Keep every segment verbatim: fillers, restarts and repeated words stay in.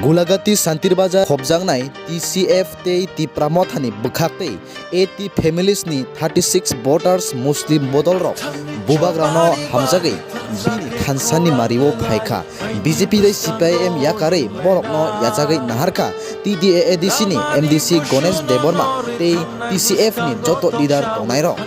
Gulagati Santir Bazar khobjaknai T C F tei Tipra Mothani bwkhak tei eighty families ni thirty six voters Muslim bodolrok bubagrano hamjagwi bini thansani mario phaikha. B J P tei C P I M yakarwi borokno yachagwi naharkha T D A A D C ni M D C Ganesh Debbarma tei T C F ni joto leader tongnairok.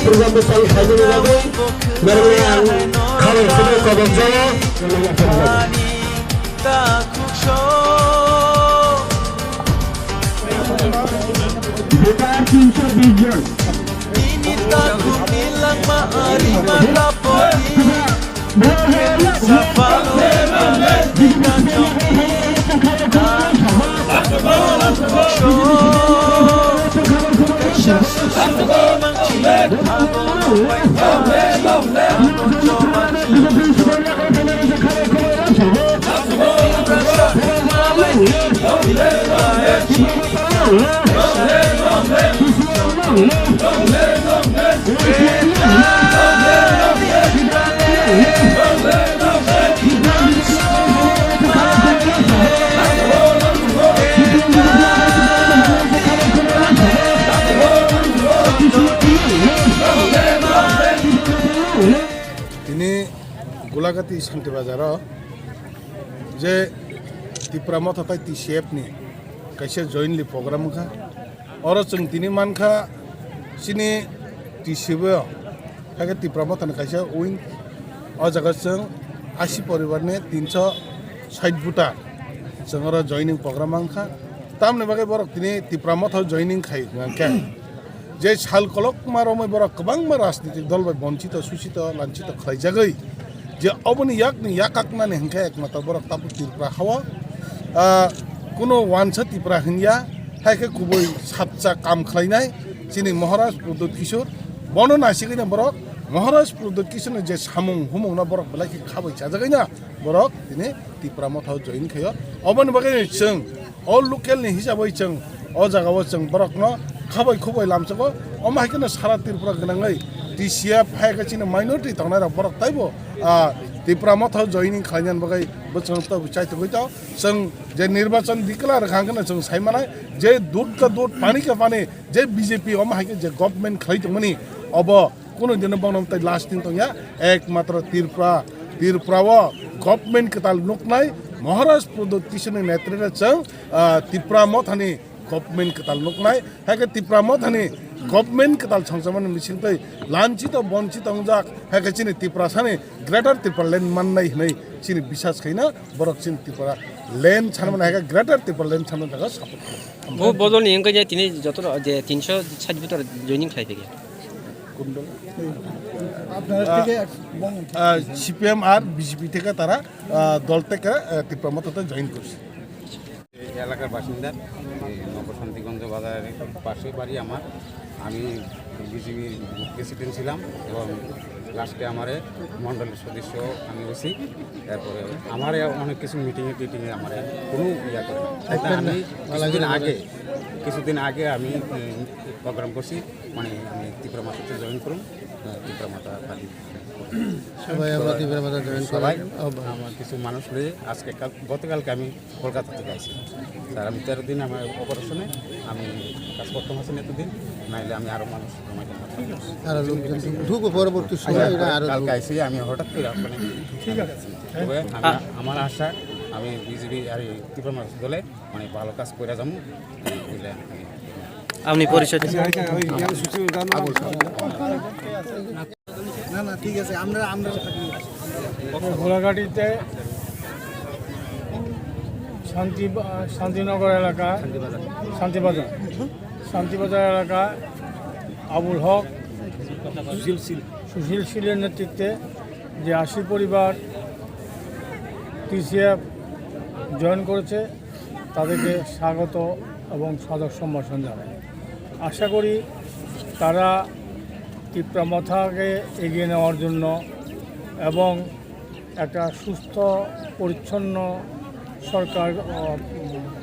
Program bwsai khainani bagwi norokni ang khabar khobor kobok jago. Voter tinsho bish jon. Tini Gulagati Santi Bazar o je Tipra Motha tai T C F ni kaisa jointly program wngkha. Oro chwng tini mankha chini T C B o, hai khe Tipra Mothani kaisa wing. O jaga chwng ashi poribar ni tinsho sait voter chwng oro joining program mankha. Tamni bagwi borok tini Tipra Motha joining khai hwnkhe. Je sal kolokma romwi borok kwbangma rajnitik dol bai bonchito, suchito, lanchito khlaijagwi, je oboni yakni yakaknani hwnkhe ekmatro borok tabuk Tripura hao, ah, kuno wansa Tripura hinya, hai khe kubui sapcha kam khlainai chini Maharaj Pradyut Kishore. Bono naisigwino borok Maharaj Pradyut Kishoreni je samung humungno borok belai khe khabai chajagwino borok tini Tipra Mothao join khaio. Oboni bagwi chwng o local ni hisabwi chwng o jagao chwng borokno khabai khuboi lamsogo. Omo hai kheno sara Tripura gwnangwi T C F hai khe chini minority tongnai rok borok taibo, ah, Tipra Mothao joining khlainani bagwi bwswng to chai tongwi to. Chwng je nirbachan declare rwkha hwnkheno chwng sai manai je dud ka dud, pani ka pani, je B J P omo hai khe je government khlai tongmani obo Kuno dino bono tai lasting tongya, ekmatro Tripura, Tripura o government kwtal nuknai, Maharaj Pradyut Kishoreni netrite chwng, ah, Tipra Mothani government kwtal nuknai, hai khe Tipra Mothani government kwtal songchamani bisingtwi lanchito bonchito wngjak, hai khe chini Tiprasani Greater Tipraland mannai hwnwi chini bisas khaina, borok chini Tripura land sanmani hai khe Greater Tipraland sanmani thangkhe support khlaio. Bo bodolni wngkha je tini joto je tinsho sait voter joining khlai phikha. কোন দল? আপনারা আহ, থেকে এক বং- আহ, সিপিএম আর বিজেপি থেকে তারা, আহ, দল থেকে, আহ, তীব্র মততে জয়েন করছে। এই এলাকার বাসিন্দা, এই নবশান্তিগঞ্জ বাজারের পাশে বাড়ি আমার। আমি বিজেপির প্রেসিডেন্ট ছিলাম এবং লাস্টে আমারে মণ্ডলের সদস্য আমি হয়েছি। তারপরে আমারে অনেক কিছু মিটিংয়ে টিটিংয়ে আমারে কোনো ইয়া করে না। তাই না, আমি কিছুদিন আগে, কিছুদিন আগে আমি, উম, প্রোগ্রাম করছি, মানে, আমি ত্রিপুরা মাতাতে জয়েন করুন, আহ, ত্রিপুরা মাতা পার্টি। সবাই আমরা ত্রিপুরা মাতা জয়েন করি। সবাই ও, বা- আমার কিছু মানুষ লয়ে আজকে কাল, গতকালকে আমি কলকাতা থেকে আইছি। স্যার, আমি তেরো দিন আমার অপারেশনে, আমি কাজ করতাম আছেন এতদিন, নাইলে আমি আরো মানুষ জমাইতাম পারতাম। আরো লোকজন ঢুকবো পরবর্তী সময়, আচ্ছা, এরা আরো কালকে ঢুকবো। আইছি, আমি হঠাৎ করে মানে, ঠিক আছে। তবে আমি, আ- আমার আশা, আমি বিজেপি আর এই ত্রিপুরা মানুষ দলে মানে ভালো কাজ করে যাবো, বুঝলে? আপনি পরিচয় দিন। না, না, ঠিক আছে, আমরা, আমরা গোলাঘাটিতে শান্তি, শান্তিনগর এলাকা, শান্তিবাজার। শান্তিবাজার, শান্তিবাজার এলাকা আবুল হক, সুশীল শীল। সুশীল শীলের নেতৃত্বে যে আশি পরিবার টিসিএফ জয়েন করেছে, তাদেরকে স্বাগত এবং সাদর সম্ভাষণ জানাই। আশা করি তারা তিপ্রা মথাকে এগিয়ে নেওয়ার জন্য এবং একটা সুস্থ পরিচ্ছন্ন সরকার, আহ,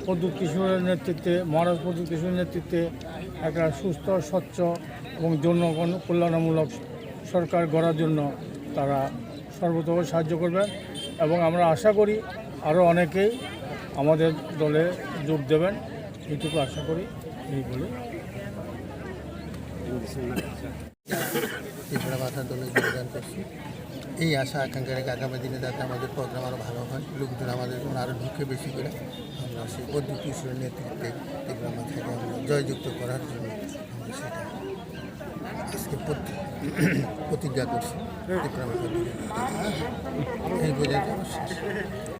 প্রদ্যুৎ কিশোরের নেতৃত্বে, মহারাজ প্রদ্যুৎ কিশোরের নেতৃত্বে একটা সুস্থ, স্বচ্ছ এবং জনগণ কল্যাণমূলক সরকার গড়ার জন্য তারা সর্বতোভাবে সাহায্য করবেন এবং আমরা আশা করি আরও অনেকেই আমাদের দলে যোগ দেবেন, এইটুকু আশা করি। এই বলে ত্রিপুরা মথা দলে যোগদান করছি। এই আশা আকাঙ্ক্ষা রেখে আগামী দিনে যাতে আমাদের প্রোগ্রাম আরও ভালো হয়, লোকজন আমাদের জন্য আরও ঢুকে বেশি করে। আমরা সেই প্রদ্যুৎ কিশোরের নেতৃত্বে ত্রিপুরা মথাকে আমরা জয়যুক্ত করার জন্য আমরা সেটা আজকে প্রতি-, প্রতিজ্ঞা করছি ত্রিপুরা মথা দলে। এই পর্যন্ত আমার শেষ।